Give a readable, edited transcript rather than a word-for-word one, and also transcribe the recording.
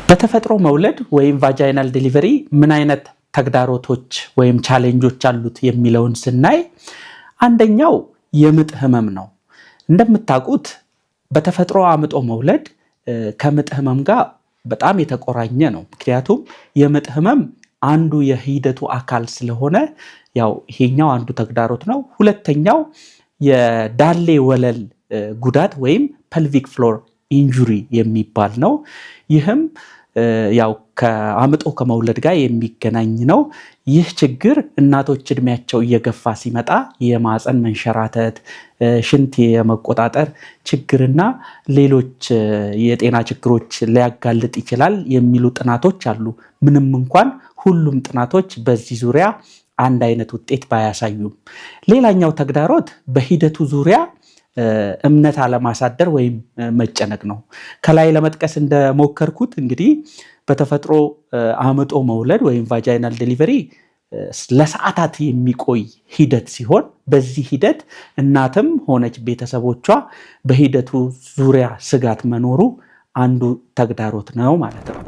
በተፈጥሮ መውለድ ወይም vaginal delivery ምን አይነት ተግዳሮቶች ወይም challenge ኦች አሉት የሚለውን ስናይ አንደኛው የምጥ ህመም ነው። እንደምታውቁት በተፈጥሮ አምጦ መውለድ ከምጥ ህመም ጋር በጣም የተቆራኘ ነው። ምክንያቱም የምጥ ህመም አንዱ የሂደቱ አካል ስለሆነ ያው ይሄኛው አንዱ ተግዳሮት ነው። ሁለተኛው የዳሌ ወለል ጉዳት ወይም pelvic floor injury የሚባል ነው። ይህም ያው ከአምጦ ከመውለድ ጋር የሚገናኝ ነው። ይህ ችግር እናቶች እድሜያቸው እየገፋ ሲመጣ የማፀን መንሸራተት፣ ሽንት የመቆጣጠር ችግርና ሌሎች የጤና ችግሮች ሊያጋልጥ ይችላል የሚሉ ጥናቶች አሉ። ምንም እንኳን ሁሉም ጥናቶች በዚህ ዙሪያ አንድ አይነት ውጤት ባያሳዩም፣ ሌላኛው ተግዳሮት በሂደቱ ዙሪያ እምነት አለማሳደር ወይም መጨነቅ ነው። ከላይ ለመጥቀስ እንደሞከርኩት እንግዲህ በተፈጥሮ አምጦ መውለድ ወይም vaginal delivery ለሰዓታት የሚቆይ ሂደት ሲሆን በዚህ ሂደት እናትም ሆነች ቤተሰቦቿ በሂደቱ ዙሪያ ስጋት መኖሩ አንዱ ተግዳሮት ነው ማለት ነው።